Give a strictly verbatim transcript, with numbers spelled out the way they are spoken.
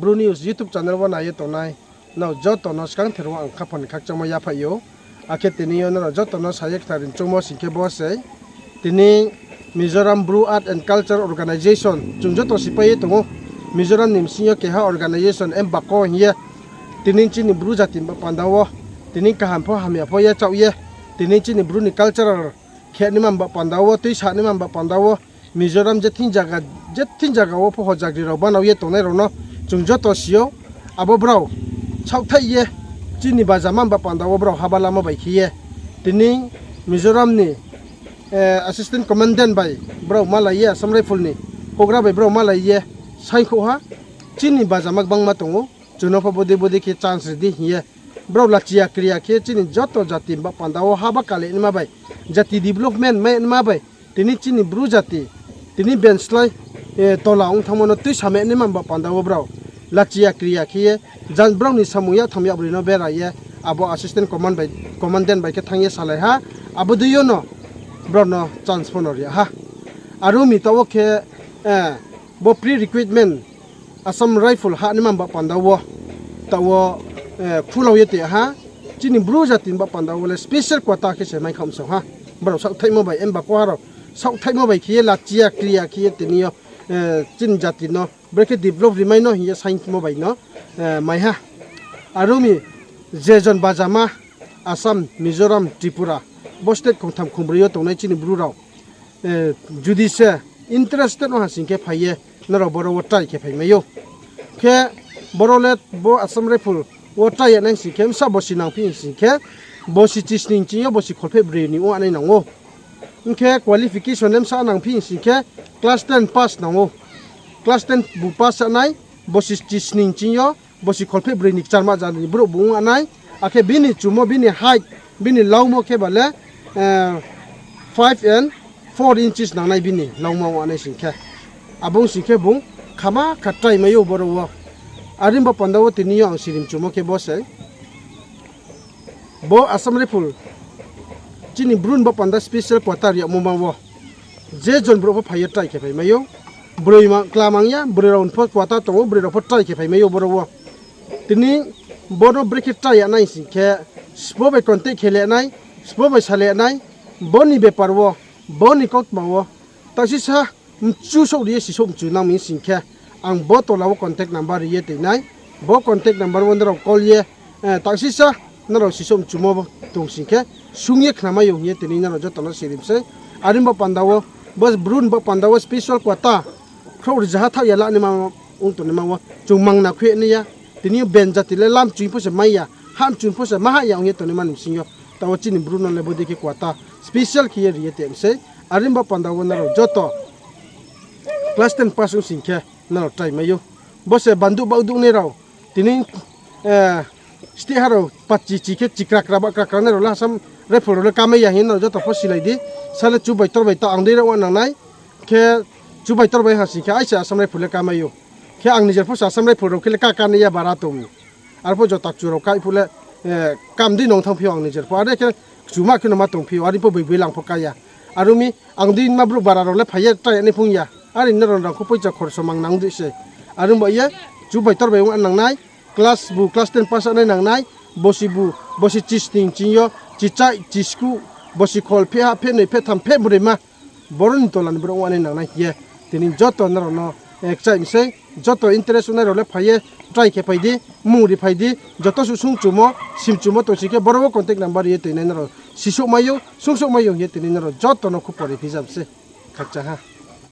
Bru News YouTube channel wo nai ye tongnai nrao joto no skangther wo ang khaphang ni khakchangmo yaphaih ou. Akhe tini yo nrao joto no sa ye khnari choungmo sing khe bo sei. Tini Mizoram Bru Art and Culture Organization, chung joto sipai ye tong ou. Mizoram ni bsing yo keha organization, MBACO hing ye. Tini chini Bru jati ni ba panda wo, tini kaham pho hamya pho yachaoh ye, tini chini Bru ni cultural khe naima ba panda wo, tuisa naima ba panda wo, Mizoram je thing zaga, je thing zaga wo pho hojagri rao banao ye tongnai rao no chung joto si ou. Abo brao saohthaih ye chini bajama ba panda wo brao haba lamo bai khe ye, tini Mizoram ni assistant commandant bai brao malai ye, Assam Rifle ni houhgra bai brao malai ye saingkhouh ha, chini bajama gbangma tong ou, chung no pho bodei bodei khe chance ri di hing ye. Brao lachiya kriya khe chini joto jati ni ba panda wo haba kale naima bai, jati development mai naima bai, tini chini Bru jati, tini benslái tola ong thanngmo no tuisa mai naima ba panda wo brao lachiya kriya khe ye, brao ni samung yaktham yakbroi no bera ye, abo assistant commandant bai khe thanng ye salai ha, abo dei yo no brao no chance pho no ri ha. Are ong mi taoh wo khe, bo pre-recruitment Assam Rifle ha naima ba panda wo, taoh wo, khulau ye te ha, chini Bru jati ni ba panda wo le special quota khe se mai kha msong ha. Brao saohthaihmo bai, MBACO ha rao saohthaihmo bai khe ye lachiya kriya khe ye tini yo, chini jati no brekhe develop ri mai no hing ye saingmo bai no mai ha. Are ong mi je jon bajama Assam, Mizoram, Tripura, bo state khongtham khongbroi yo tongnai chini Bru rao, judi se interested ong ha sing khe phai ye nrao boro wo try khe phaimai ou. Khe boro le bo Assam Rifle wo try ya nai sing khe bsa bosi nangphi sing khe, bosi chisning ching yo bosi kholpheh broi ni ong nai nang ou. Hing khe qualification le bsa nangphi sing khe class ten pass nang ou. Class ten bu pass ya nai, bosi chisning ching yo bosi kholpheh broi ni kcharma jani brouh bu ong nai. Akhe bini chumo, bini height, bini laumo khe ba le five and four inches nangnai bini laumo ong nai sing khe. Abo ong sing khe bung khama kha try mai ou boro wo. Are ong ba panda wo tini yo ang sirim chumo khe bo sei. Bo Assam Rifle chini Bru ni ba panda special quota ri yagmo ma wo je jon brouh pho phai ye try khe phaimai ou. Broi kla mang ya, broi rao ni pho quota tong ou, broi rao pho try khe phaimai ou boro wo. Tini bo no brekhe try ya nai sing khe, sbo bai contact khe le nai, sbo bai sa le nai, bo ni bepar wo, bo ni kautma wo, taoh sisa mchu souh ri ye sisouh mchu nang mi sing khe, ang bo tola wo contact number ri ye toi nai, bo contact number wo nrao call ye, taoh sisa nrao sisouh mchumo tong sing khe, sung ye khnamai ou hing ye tini nrao joto no sirim sei. Are ong ba panda wo, bo Bru ni ba panda wo special quota khrouh rizaha thaoh ya la naima ong tongnaima wo chung mangna khui nai ya. Tini yo ben jati le lam chuing pho se mai ya, ham chuing pho se ma ha ya ong ye tongnaima ni bsing yo. Taoh wo chini Bru no le bodei khe quota special khe ye ri ye te mi sei. Are ong ba panda wo nrao joto class ten pass ong sing khe nrao try mai ou. Bo se banduh baohduh nai rao, tini state ha rao pachi chi khe chikra kra bakra kra nai rao le Assam Rifle rao le kamai ya hing ye nrao joto pho silai di. Sa le chubai torbai ta ang dei rao wa nang nai. Khe chubai torbai ha sing khe aise Assam Rifle le kamai ou. Khe ang nijer pho se Assam Rifle rao khe le ka ka nai ya bara tong mi. Arpho jota kchu rao kai phuh le, kam dei nong thanngphi ou ang nijer pho. Are khe kchuma khe no ma tongphi ou, are pho boi boi lang pho ka ya. Are ong mi ang dei ma brouh bara rao le phai ye try ya nai phung ya. Are nrao rangkho poicha khorso mang nang dei se. Are ong ba ye chubai torbai ong nang nai, class bu class ten pass nai nang nai, bosi bu, bosi chisning ching yo, chichai, chiskuh, bosi khol pheh ha, pheh noi, pheh tham, pheh broi ma. Boro ni tola ni brouh ong nai nang nai hing ye tini joto nrao no kchai mi sei, joto interest ongnai rao le phai ye try khe phai di, mung ri phai di, joto suh sung chumo, sim chumo tong sing khe boro wo contact number ri ye toi nai nrao sisouh mai ou, sungsouh mai ou hing ye tini nrao joto no khupor ri phi jam sei. Khakchang ha.